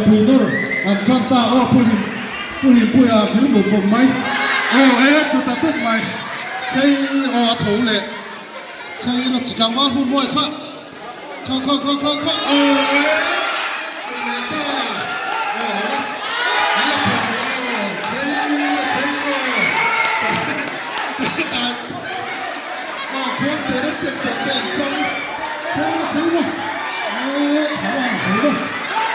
Mipui nawr an tan ta aw Pu Hlim Pu Hlimpuia a phur bawm bawm mai. Aw e tlu ta tawp mai. Chei aw a tho leh. Chei rawh chi tlangval hun mawi kha. Kha kha kha kha kha aw e tlu leh ta. Aw a a la pawh aw chei rawh chei rawh. Tan aw khuang te na siam sak te an chang. Chei rawh chei rawh. E tha ang tho rawh.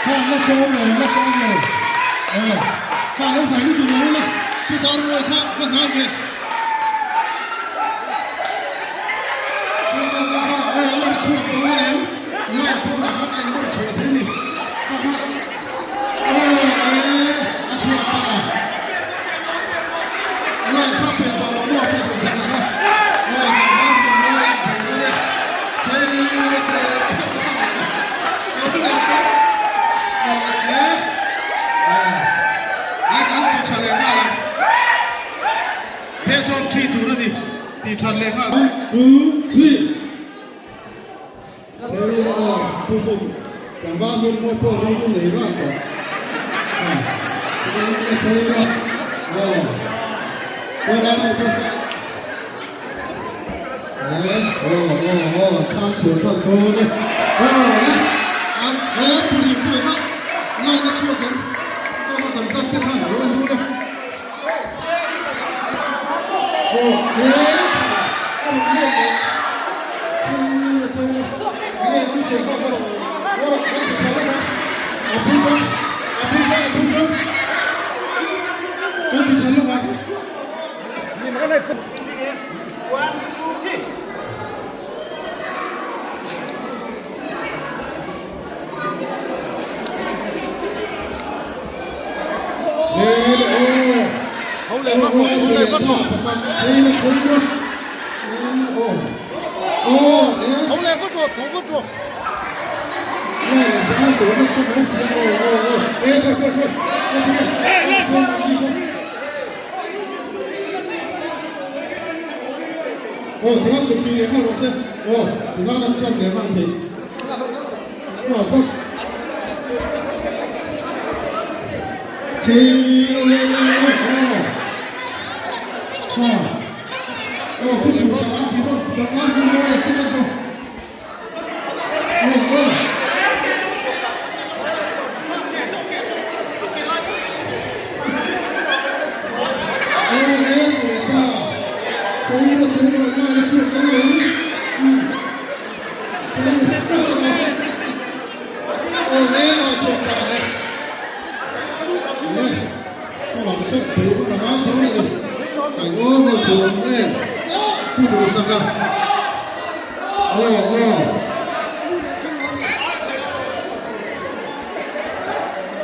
Kha an la tlawm lo an la tlawm lo. Aw kha lo hnai lutuk lo ula Pu Darmawi kha va hnai ve. Kha kha kha kha aw a lawr chhuak dawn em? Line pawnah khan a inlawr chhuah thei ni. Kha kha aw e a chhuak ta. Line kha pek tawh lo maw Pu Duhsaka kha. Aw tlangval Tummawi an thei dawn e. Chei chei Aw aw aw thlang chhuah tan dawn e. Aw le an e puri pui kha line a chhuak em aw kha kan chat te khan alo en ru le. Aw e tha a rawn let leh chei a chei a enge an sawi kha kha aw kan ti tha lek a a bul kha a bul kha a bul kha kan ti tha lek a. Aw tingan ka sui leh nghal rawh se. Aw tingan an tan leh nghal thei. Aw bawk. Chei le le le aw. Ha. Aw pu tu sang an ti dawn changman hu mawi a chiang a. Aw aw. Aw e leh ta. Chei rawh chei rawh ngai a chhuak ang em? Chei rawh. Aw e a chhuak ta e. Le saw lam saw pei pawh ka ngai tho a ni. Kai aw ngawi tur ang em? Pu Duhsaka. Aw aw.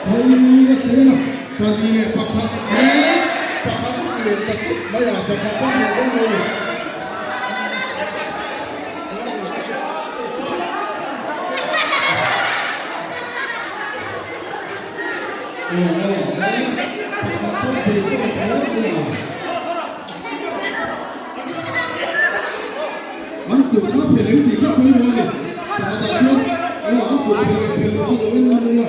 Thei a chei a, pahnih leh pakhat e, pakhat leh pakhat mai a, pakhat pawh leh dawn lo ni. Aw aw e, pakhat pawh bei pawh a tho mai a. An kut kha phelh em tih kha pawimawh a ni. Pakhatah chuan aw an kut phelh leh phelh loh chu lo en ngam ula.